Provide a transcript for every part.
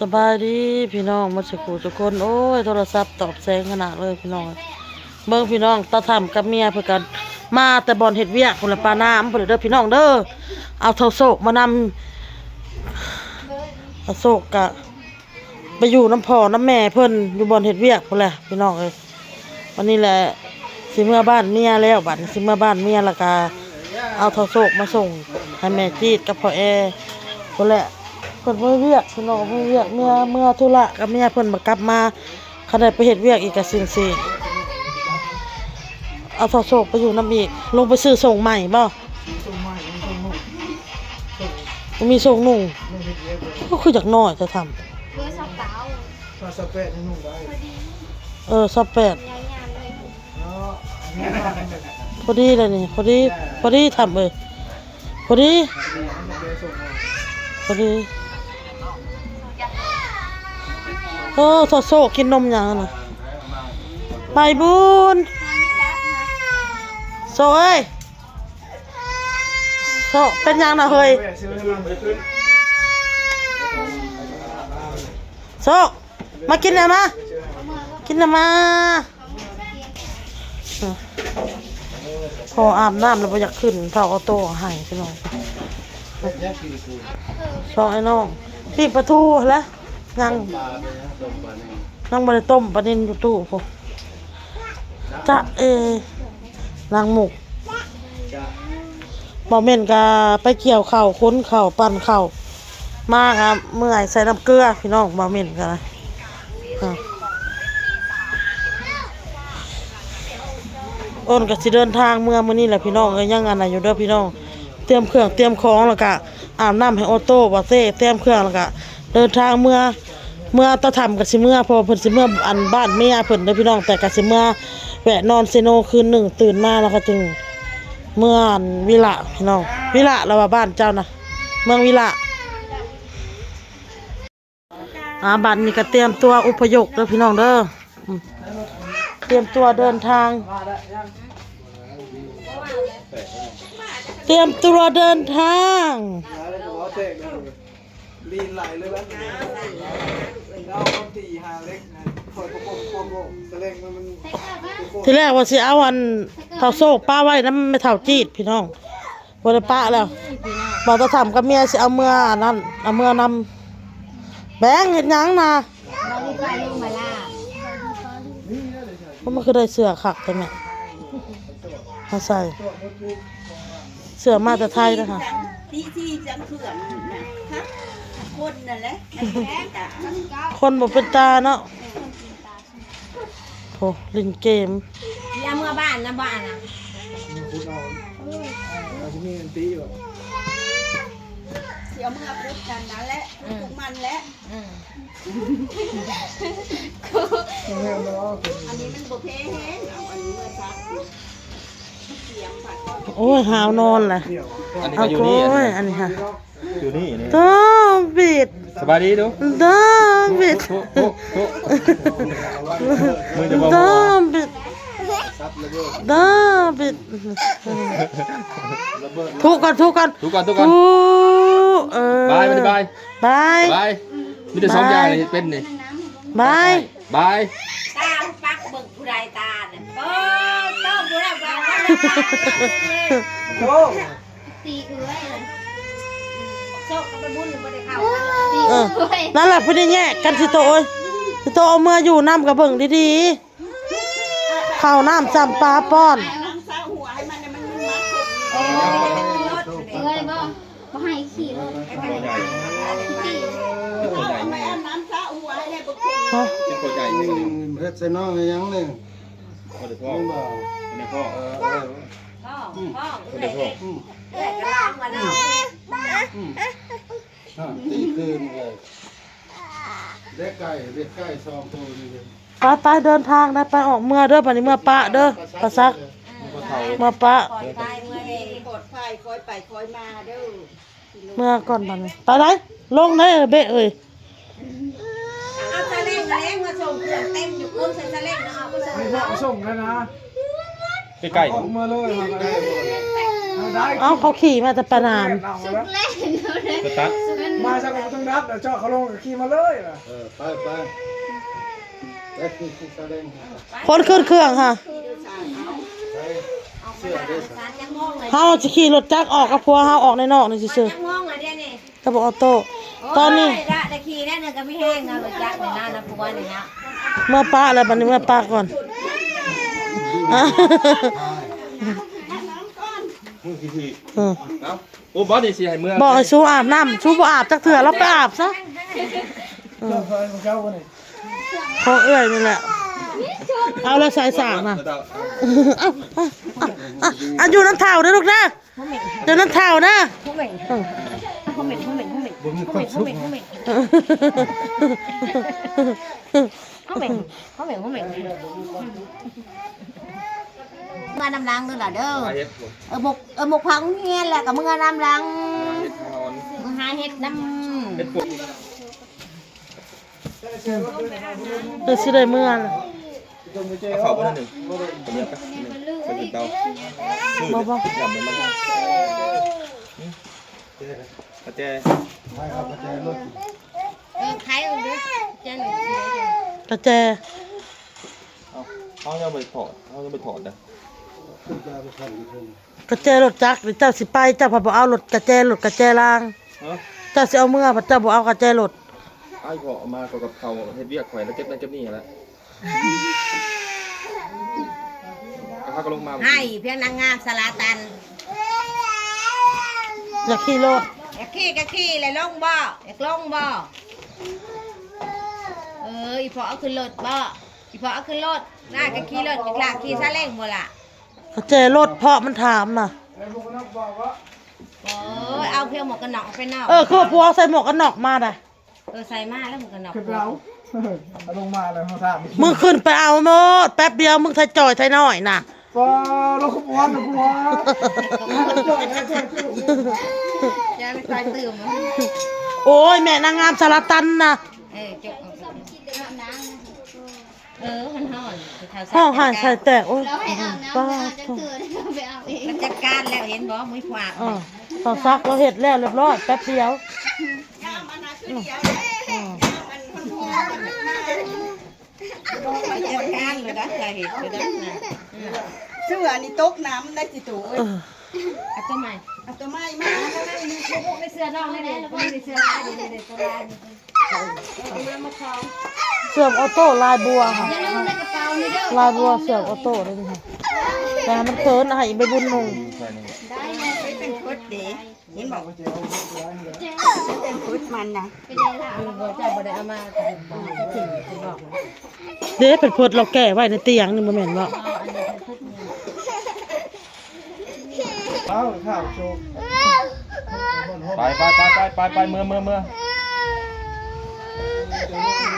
ສະບາຍດີພີ່ນ້ອງໝົດສູ່ຜູ້ສູ່ຄົນ. ໂອ້ຍ ໂທລະສັບຕອບແສງຂະໜາດເລີຍພີ່ນ້ອງ. ເບິ່ງພີ່ນ້ອງ ຕາທຳກັບເມຍເພິ່ນກັນ ມາແຕ່ບ່ອນເຮັດວຽກພຸ້ນລະ ປານ້ຳພຸ້ນລະເດີພີ່ນ້ອງເດີ. ເອົາທ້າວໂຊກມານຳ ທ້າວໂຊກກະໄປຢູ່ນຳພໍ່ນຳແມ່ເພິ່ນ ຢູ່ບ່ອນເຮັດວຽກພຸ້ນແຫຼະພີ່ນ້ອງເອີຍ. ວັນນີ້ແຫຼະ ຊິເມືອບ້ານເມຍແລ້ວ ບັດນີ້ຊິເມືອບ້ານເມຍ ແລ້ວກະເອົາທ້າວໂຊກມາສົ່ງໃຫ້ແມ່ຈີດກັບພໍ່ແອພຸ້ນແຫຼະ. ເພິ່ນໄປວຽກພີ່ນ້ອງ ໄປວຽກ ເມືອ ເມືອທຸລະກັບເມຍເພິ່ນ ບາດກັບມາ ຄັນໄດ້ໄປເຮັດວຽກອີກກະຊິງຊິເອົາທ້າວໂຊກໄປຢູ່ນຳອີກ. ລົງໄປຊື້ໂສ້ງໃໝ່ບໍ່? ບໍ່ມີໂສ້ງນຸ່ງ. ໂອ້ ຄືຢາກນ້ອຍແທ້ທຳ. ເບີຊາວເກົ້າ ຊາວແປດຍັງນຸ່ງໄດ້. ເອີ ຊາວແປດ ພໍດີເລີຍນີ້ ພໍດີ ພໍດີທຳເອີຍ ພໍດີ ພໍດີ. ໂອ້ ໂຊ ໂຊກິນນົມຫຍັງຫັ້ນນະ? ໃບບຸນ ໂຊເອີຍ ໂຊເປັນຫຍັງນະເຮີ້ຍ? ໂຊ ມາກິນແດ່ມາ ກິນແດ່ມາ. ພໍອາບນ້ຳແລ້ວບໍ່ຢາກຂຶ້ນ ເຝົ້າເອົາໂຕໃຫ້ພີ່ນ້ອງ. ສອງໄອ້ນ້ອງ ປີ້ງປາທູຫັ້ນແຫຼະ ຍັງ ຍັງບໍ່ໄດ້ຕົ້ມປານິນຢູ່ຕູ້ພຸ້ນ. ຈະເອ ນາງໝຸກ ບໍ່ແມ່ນກະໄປກ່ຽວເຂົ້າ ຂົນເຂົ້າ ປັ່ນເຂົ້າ ມາກະເມື່ອຍໃສ່ນ້ຳເກືອພີ່ນ້ອງ. ບໍ່ແມ່ນກະ ອ້ນກະຊິເດີນທາງເມືອມື້ນີ້ແຫຼະພີ່ນ້ອງເອີຍ. ຍັງອັນນັ້ນຢູ່ເດີພີ່ນ້ອງ ຕຽມເຄື່ອງຕຽມຂອງ ແລ້ວກະອາບນ້ຳໃຫ້ໂອໂຕ້ ບໍ່ເຕ້ ຕຽມເຄື່ອງ ແລ້ວກະເດີນທາງເມືອ. ເມືອຕາທຳກະຊິເມືອ ເພາະວ່າເພິ່ນຊິເມືອອັນບ້ານເມຍເພິ່ນເດີພີ່ນ້ອງ ແຕ່ກະຊິເມືອແວະນອນເຊໂນຄືນໜຶ່ງ ຕື່ນມາແລ້ວກະຈຶ່ງເມືອອັນວິລະພີ່ນ້ອງ. ວິລະລະວ່າບ້ານເຈົ້ານະ ເມືອງວິລະ. ອ່າ ບັດນີ້ກະຕຽມຕົວອົບພະຍົບເດີພີ່ນ້ອງເດີ ອືມ ຕຽມຕົວເດີນທາງ ຕຽມຕົວເດີນທາງ. ລີນໄຫຼເລີຍ ເອົາຄົນທີ່ຫາເຫຼັກນະ ຄ່ອຍປະກົບປະກົບໂລດ ສະແລງມັນ ທີແລກວ່າຊິເອົາອັນທ້າວໂຊກປະໄວ້ນຳແມ່ເຖົ້າຈີດພີ່ນ້ອງ ບໍ່ໄດ້ປະແລ້ວ. ບ່າວຕາທຳກັບເມຍຊິເອົາເມືອອັນນັ້ນ ເອົາເມືອນຳ. ແບງເຮັດຫຍັງນະ? ບໍ່ມີປາລົງມາລາ. ໂອ້ ມັນຄືໄດ້ເສື້ອຄັກແທ້ແມ່ ມາໃສ່ ເສື້ອມາແຕ່ໄທເດີຫະ. ຕີສີ່ຈັງເຄື່ອງນະ ຄົນນັ້ນແຫຼະ ຄົນບໍ່ເປັນຕາເນາະ. ໂອ້ ຫຼິ້ນເກມ ຊິເອົາເມືອບ້ານນະ ບ້ານນະ ເມືອຂຸດເອົາ ເອີ ຊິມີເງິນຕີຢູ່ ຊິເອົາເມືອຂຸດກັນນັ້ນແຫຼະ ອືມ ປູກມັນແຫຼະ ອືມ ອັນນີ້ມັນບໍ່ເພແຮງ ເອົາອັນນີ້ເມືອຊັກ ໂອ້ຍ ຫາວນອນແຫຼະ. ອັນນີ້ກະຢູ່ນີ້ ອັນນີ້ຫະ ຢູ່ນີ້ນີ້ ດາວິດ ສະບາຍດີດູ ດາວິດ ທຸ ທຸ ທຸ ມຶງຈະບໍ່ ດາວິດ ດາວິດ ທຸກກ່ອນ ທຸກກ່ອນ ທຸກກ່ອນ ທຸກກ່ອນ ທຸ ເອີ ບາຍ ບາຍ ບາຍ ບາຍ ມີແຕ່ສອງຢ່າງເຮັດເປັນນີ້ ບາຍ ບາຍ. ຕາປັກເບິ່ງຜູ້ໃດຕານັ້ນ ໂອ້ ຕ້ອງຜູ້ໃດບາຍ ໂອ້ ຕີເອື້ອຍ ໂຊກກັບໄປບຸນບໍ່ໄດ້ເຂົ້າ ຕີເອື້ອຍ ເອີ ນັ້ນແຫຼະ ຜູ້ນີ້ແຍກກັນ ຊິໂຕເອີຍ ຊິໂຕເອົາເມືອຢູ່ນຳກະເບິ່ງດີໆ ເຂົ້ານ້ຳຊ້ຳປາປ້ອນ ເອື້ອຍບໍ່ ບໍ່ໃຫ້ຂີ່ລົດ ຮະ ເຮັດໃສ່ນ້ອງເຮັດຫຍັງນີ້? ບໍ່ໄດ້ພໍ ບໍ່ໄດ້ພໍ ເອີ ເອີ ອືມ ບໍ່ໄດ້ພໍ ອືມ ອືມ ອ່າ ຕີຄືນເລີຍ ເດັກໄກ່ ເດັກໄກ່ສອງໂຕນີ້ ໄປ ໄປ ເດີນທາງໄດ້ ໄປ ອອກເມືອເດີ ບາດນີ້ເມືອປະເດີ ປາສັກ ເມືອປະ ປອດໄພ ເມືອເອງ ປອດໄພ ຄ່ອຍໄປຄ່ອຍມາເດີ. ເມືອກ່ອນບາດນີ້ ໄປໄດ ລົງໄດເບະເອີຍ ເອົາສາເລັງ ສາເລັງມາສົ່ງ ເຄື່ອງເຕັມຢູ່ ຄົນໃສ່ສາເລັງນະ ເອົາໄປສົ່ງ ເອົາສົ່ງແລ້ວນະ ໃກ້ໆ ອອກມາເລີຍ ເອົາ ເຂົາຂີ່ມາແຕ່ປານາມ ສຸກແລ້ວ ສະຕາດ ມັນ ມາຈັກບໍ່ຕ້ອງດັບ ດຽວເຈາະເຂົາລົງກໍຂີ່ມາເລີຍວ່າ ເອີ ໄປ ໄປ ໄປຂີ່ ຂີ່ຊາເລັງ ຄົນຂຶ້ນເຄື່ອງຫາ ໄປ ເຊື່ອເດ້ ເຮົາຊິຂີ່ລົດຈັກອອກກັບຜົວເຮົາ ອອກໃນນອກນີ້ຊື່ໆ ຈັກໂມງລະດຽວນີ້ ກັບອອໂຕ້ ໂອ້ຍ ຕອນນີ້ ໄດ້ ໄດ້ຂີ່ແລ້ວ ໜຶ່ງກໍມີແຮງເນາະ ລົດຈັກນີ້ນະ ນຳຜົວນີ້ນະ ເມືອປະແລ້ວ ບັດນີ້ເມືອປະກ່ອນ ເອີ ໂອ້ ບໍ່ໄດ້ຊິໃຫ້ເມືອ ບອກໃຫ້ສູອາບນ້ຳ ສູບໍ່ອາບຈັກເທື່ອ ລາວໄປອາບຊະ ເອີ ຂອງເອື້ອຍນີ້ແຫຼະ ເອົາລະສາຍສາກນະ ເອົາ ເອົາ ເອົາ ເອົາ ຢູ່ນຳເຖົ້າເດີລູກເດີ ເດີນຳເຖົ້ານະ ເຮົາແມ່ນ ເຮົາແມ່ນ ເຮົາແມ່ນ ເຮົາແມ່ນ ເຮົາແມ່ນ ເຮົາແມ່ນ ເຮົາແມ່ນ ເຮົາແມ່ນ ເມືອນຳຫຼັງເດີລະເດີ ເອີ ໝົກ ເອີ ໝົກເຜົາໂຮງຮຽນແລ້ວກໍເມືອນຳຫຼັງ ເຮັດຫອນ ເອີ ຫາເຫັດນຳ ເຮັດປົດ ເອີ ຊິໄດ້ເມືອລະ ເອົາເຂົ້າບໍ່ໜຶ່ງ ເຂົ້າໜຽວໄປໜຶ່ງ ໄປກິນເຕົາ ບໍ່ ບໍ່ ຫຍັບມັນ ກະແຈ ເອີ ໄຂເອົາເດີ ກະແຈ ກະແຈ ເອົາ ເຮົາຍັງບໍ່ໄດ້ຖອດ ເຮົາຍັງບໍ່ໄດ້ຖອດນະ ກະແຈລົດຈັກ ເຈົ້າຊິໄປ ເຈົ້າພັດບໍ່ເອົາລົດ ກະແຈລົດ ກະແຈລາງ ຮະ ເຈົ້າຊິເອົາເມືອ ພັດເຈົ້າບໍ່ເອົາກະແຈລົດ ອ້າຍ ເພາະເອົາມາກໍກັບເຂົາເຮັດວຽກຂ້ອຍ ແລ້ວເກັບນັ້ນເກັບນີ້ຫັ້ນແຫຼະ ເຮົາກໍລົງມາ ໃຫ້ພຽງນາງງາມສະລາຕັນ ຢາກຂີ່ລົດ ຢາກຂີ່ກໍຂີ່ ແລ້ວລົງບໍ່ ຢາກລົງບໍ່ ເອີ ອີ່ພໍ່ເອົາຂຶ້ນລົດບໍ່ ອີ່ພໍ່ເອົາຂຶ້ນລົດ ລາກໍຂີ່ລົດ ລາຂີ່ຊາເລັງບໍ່ລະ ກະແຈລົດ ເພາະມັນຖາມນະ ໂອ້ຍ ເອົາພຽງໝວກກັນນັອກອອກໄປນອກ ເອີ ຄືຜົວໃສ່ໝວກກັນນັອກມາໄດ ເອີ ໃສ່ມາແລ້ວໝວກກັນນັອກ ຄືເກົ່າ ເອົາລົງມາແລ້ວເຮົາຖາມ ມຶງຂຶ້ນໄປເອົາໂລດ ແປັບດຽວ ມຶງໄທຈ່ອຍໄທນ້ອຍນະ ກໍລົງຂະບວນນະຜົວ ຈ່ອຍໄທຈ່ອຍຕື່ມ ຢ່າໄປຈ່ອຍຕື່ມ ໂອ້ຍ ແມ່ນາງງາມສາລະຕັນນະ ເອີ ຈົກ ເອີ ມັນຮ້ອນ ຮ້ອງໄຫ້ໄສ້ແຕກ ໂອ້ຍ ເຮົາໃຫ້ອາບນ້ຳ ປາດ ເຮົາຈັກເທື່ອໄປເອົາເອງ ມັນຈັດການແລ້ວ ເຫັນບໍ່ ມີຜູ້ອາບ ເອີ ເຂົາຊັກ ລາວເຮັດແລ້ວລຽບຮ້ອຍ ແປັບດຽວ ອືມ ອືມ ອືມ ຈັດການເລີຍນະ ລາວເຮັດເລີຍນະ ເສື້ອນີ້ຕົກນ້ຳໄດ້ຕິໂຕເອີຍ ເອີ ເອົາຕົວໃໝ່ ເອົາຕົວໃໝ່ມາ ໃນເສື້ອນ້ອງນີ້ເດ້ ໃນເສື້ອລາຍນີ້ເດ້ ຕົວລາຍນີ້ ເສື້ອອອໂຕ້ລາຍບົວ ລາຍບົວເສື້ອອອໂຕ້ເດ້ ແຕ່ມັນເຂີນ ໃຫ້ໃບບຸນນຸ່ງ ໄດ້ເລີຍ ເປັນເພິດເດ້ ເຫັນບໍ່ ເປັນເພິດມັນນະ ບໍ່ ເຈົ້າບໍ່ໄດ້ເອົາມາ ເດ້ ເປັນເພິດລາວແກ່ໄວ້ໃນຕຽງນີ້ ບໍ່ແມ່ນບໍ່? ໄປ ໄປ ໄປ ໄປ ໄປ ເມືອ ເມືອ ເມືອ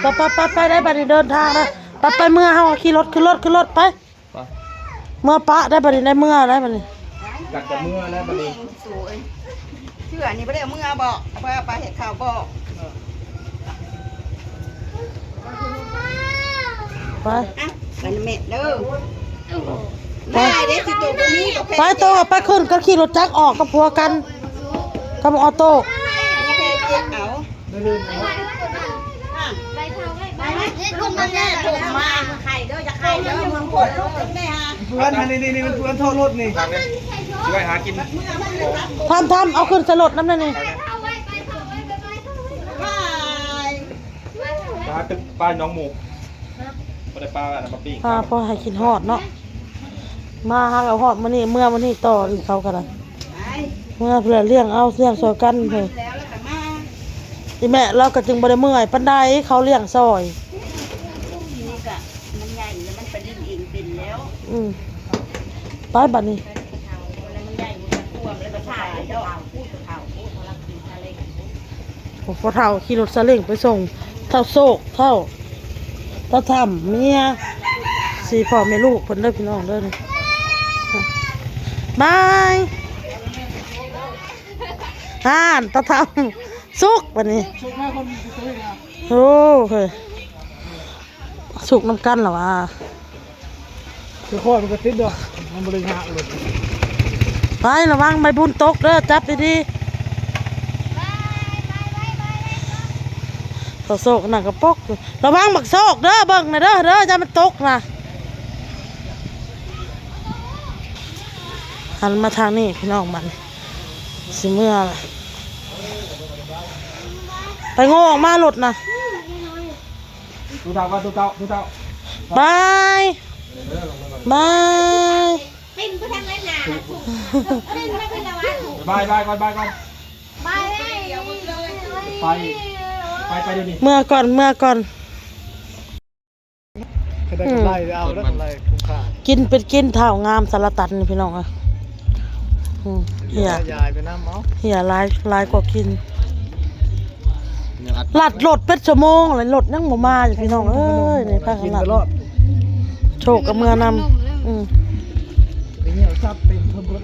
ໄປ ໄປ ໄປ ໄດ້ ບັດນີ້ເດີນທາງນະ ໄປ ໄປ ເມືອ ເຮົາຂີ່ລົດ ຂຶ້ນລົດ ຂຶ້ນລົດ ໄປ ໄປ ເມືອປະ ໄດ້ ບັດນີ້ ໄດ້ ເມືອ ໄດ້ ບັດນີ້ ກັດກັບເມືອ ແລ້ວ ບັດນີ້ ເຊື່ອນີ້ບໍ່ໄດ້ເອົາເມືອບໍ່? ເອົາໄປເຮັດເຂົ້າບໍ່? ໄປ ໄປນຳແມ່ເດີ ໄປ ໄປເດ້ ຊິໂຕບໍ່ມີ ໄປໂຕ ໄປຂຶ້ນ ກໍຂີ່ລົດຈັກອອກກັບຜົວກັນ ກັບອອໂຕ້ ເອົາ ໄປເຜົາໄວ້ ໄປເຜົາໄວ້ ໄປເຜົາໄວ້ ຄົນມາແນ່ ຜົມມາ ໃຫ້ເດີ ຢາກໃຫ້ເດີ ມັນເປື້ອນລົດນີ້ ມັນເປື້ອນທໍ່ລົດນີ້ ຊິໄວ້ຫາກິນ ທຳ ທຳ ເອົາຂຶ້ນໃສ່ລົດນຳແນ່ນີ້ ປາຕຶກ ປາໜອງໝູ່ ບໍ່ໄດ້ປາອັນນັ້ນມາປີ້ງ ປາພໍໃຫ້ຄິດຮອດເນາະ ມາຫາກໍຮອດມື້ນີ້ ເມືອມື້ນີ້ຕໍ່ອີກ ເຂົາກໍໄດ້ ເມືອເພື່ອລ້ຽງເອົາ ລ້ຽງຊ່ອຍກັນເພິ່ນ ອີ່ແມ່ລາວກໍຈຶ່ງບໍ່ໄດ້ເມື່ອຍປານໃດ ເຂົາລ້ຽງຊ່ອຍ ມັນໃຫຍ່ແລ້ວ ມັນໄປຫຼິ້ນເອງເປັນແລ້ວ ອືມ ໄປບັດນີ້ ມັນໃຫຍ່ ມັນກວມແລ້ວກໍຖ່າຍດອກ ໂອ້ ພໍ່ເຖົ້າຂີ່ລົດຊາເລັງໄປສົ່ງ ເຖົ້າໂຊກ ເຖົ້າ ຕາທຳ ເມຍ ສີ່ພໍ່ແມ່ລູກເພິ່ນເດີພີ່ນ້ອງເດີ ບາຍ ອ່ານ ຕາທຳ ສຸກບັດນີ້ ໂອ້ ເຮີ້ຍ ສຸກນຳກັນລະຫວາ ຄືຂ້ອຍມັນກໍຕິດດອກ ມັນບໍ່ໄດ້ຍາກເລີຍ ໄປ ລະວັງໃບບຸນຕົກເດີ ຈັບດີໆ ໄປ ໄປ ໄປ ເຂົາໂຊກໜັງກະປົກຢູ່. ລະວັງບັກໂຊກເດີ ເບິ່ງນະເດີ ເດີ ຢ່າມັນຕົກນະ. ຫັນມາທາງນີ້ພີ່ນ້ອງ ບັດນີ້ຊິເມືອລະ. ໄປໂງ່ອອກມາລົດນະ. ຕູ້ເຕົ່າກ່ອນ ຕູ້ເຕົ່າ ຕູ້ເຕົ່າ. ບາຍ ບາຍ. ປິ່ນໄປທາງນັ້ນນະ ປິ່ນມາເພິ່ນລະວ່າ ບາຍ ບາຍກ່ອນ ບາຍກ່ອນ ບາຍ ໄປ ໄປ ໄປດຽວນີ້ ເມືອກ່ອນ ເມືອກ່ອນ. ຄັນໄດ້ກຳໄລເອົາ ໄດ້ກຳໄລຄຸ້ມຄ່າ. ກິນເປັນກິນ ທ້າວງາມສາລະຕັນ ພີ່ນ້ອງເອີຍ. ອືມ ເຫື່ອ ຢາຍໄປນຳເອົາ ເຫື່ອຫຼາຍ ຫຼາຍກວ່າກິນ. ລັດລົດເປັນຊົ່ວໂມງແລ້ວ ລົດຍັງບໍ່ມາຢູ່ ພີ່ນ້ອງເອີຍ. ນີ້ພາກັນລັດ ໂຊກກະເມືອນຳ. ອືມ ໄປຫຽວສັບເຕັມເພິ່ນເບິດ.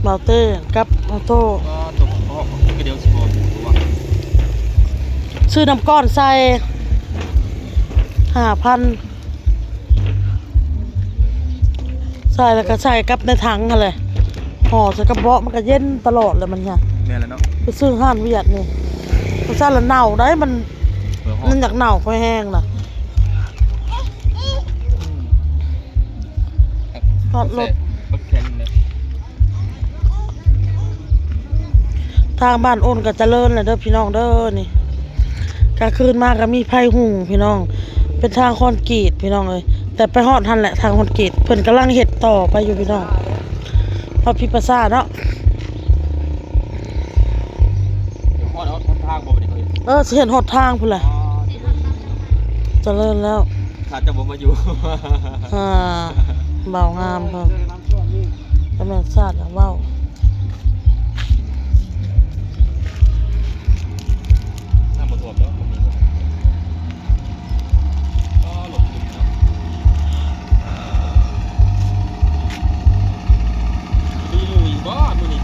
ບ່າວເຕ້ກັບອອໂຕ້ ອໍ ຕົກອອກກະດຽວຊິບອກວ່າ ຊື້ນ້ຳກ້ອນໃສ່ ຫ້າພັນ ໃສ່ແລ້ວກະໃສ່ກັບໃນຖັງຫັ້ນແຫຼະ ຫໍ່ໃສ່ກະເບາະ ມັນກະເຢັນຕະຫຼອດແຫຼະມັນນະ. ແມ່ນແລ້ວເນາະ ໄປຊື້ຮ້ານຫວຽດນີ້ ບໍ່ຊັ້ນລະເນົ່າໄດ໋ ມັນ ມັນຢາກເນົ່າພໍແຮງນະ. ຮອດລົດ ທາງບ້ານໂອນກະຈະເລີນແລ້ວເດີພີ່ນ້ອງເດີ. ນີ້ກາງຄືນມາກະມີໄຟຫຸ້ງພີ່ນ້ອງ ເປັນທາງຄອນກຣີດພີ່ນ້ອງເອີຍ. ແຕ່ໄປຮອດຫັ້ນແຫຼະ ທາງຄອນກຣີດ ເພິ່ນກຳລັງເຮັດຕໍ່ໄປຢູ່ພີ່ນ້ອງ. ຮອດພິປາສາເນາະ. ຮອດ ຮອດທາງບໍ່ບັດນີ້? ເອີ ຊິເຫັນຮອດທາງພຸ້ນແຫຼະ. ອໍ ຈະເລີນແລ້ວ ຖ້າເຈົ້າບໍ່ມາຢູ່. ອ່າ ເບົາງາມເພິ່ນ ກະແມ່ນຊາດຢາກເວົ້າ. ນ້ຳບໍ່ຖ້ວມເນາະ ບໍ່ມີ. ອໍ ລົດຂຶ້ນເນາະ ມີລຸຍບໍ່ມື້ນີ້?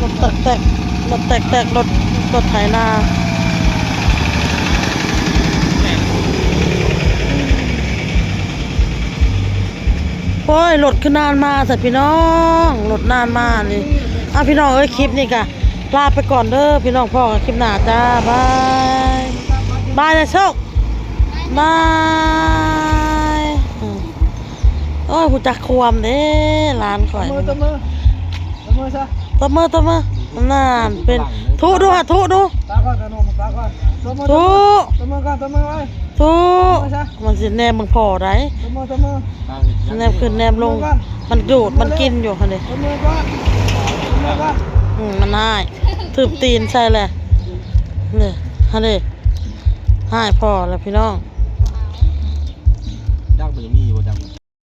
ລົດແຕັກໆ ລົດແຕັກໆ ລົດ ລົດໄຖນາ. ໂອ້ຍ ລົດຄືນານມາແທ້ພີ່ນ້ອງ ລົດນານມານີ້. ອ່າ ພີ່ນ້ອງເອີຍ ຄລິບນີ້ກະລາໄປກ່ອນເດີພີ່ນ້ອງ ພໍ້ກັນຄລິບໜ້າຈ້າ ບາຍ ບາຍນະໂຊກ ບາຍ. ອືມ ໂອ້ຍ ຮູ້ຈັກຄວາມເດ້ຫຼານຂ້ອຍ. ຕົບມື ຕົບມື ຕົບມືຊະ ຕົບມື ຕົບມື. ນັ້ນ ເປັນ ທຸດູຫະ ທຸດູ ຕາກ່ອນ ຕາໜຸ່ມ ຕາກ່ອນ ຕົບມື ທຸ ຕົບມືກ່ອນ ຕົບມືໄວ້. ທຸ ມັນຊິແນມເບິ່ງພໍ່ໃດ໋ ຕົບມື ຕົບມື ແນມຂຶ້ນແນມລົງ ມັນດູດມັນກິນຢູ່ຫັ້ນເດ້. ຕົບມືກ່ອນ ຕົບມືກ່ອນ. ອືມ ມັນຮ້າຍ ຖືບຕີນໃສ່ແຫຼະ ນີ້ ຫັ້ນເດ້ ຮ້າຍພໍ່ແຫຼະພີ່ນ້ອງ. ດັກມັນຍັງມີຢູ່ບໍ່? ດັກມັນ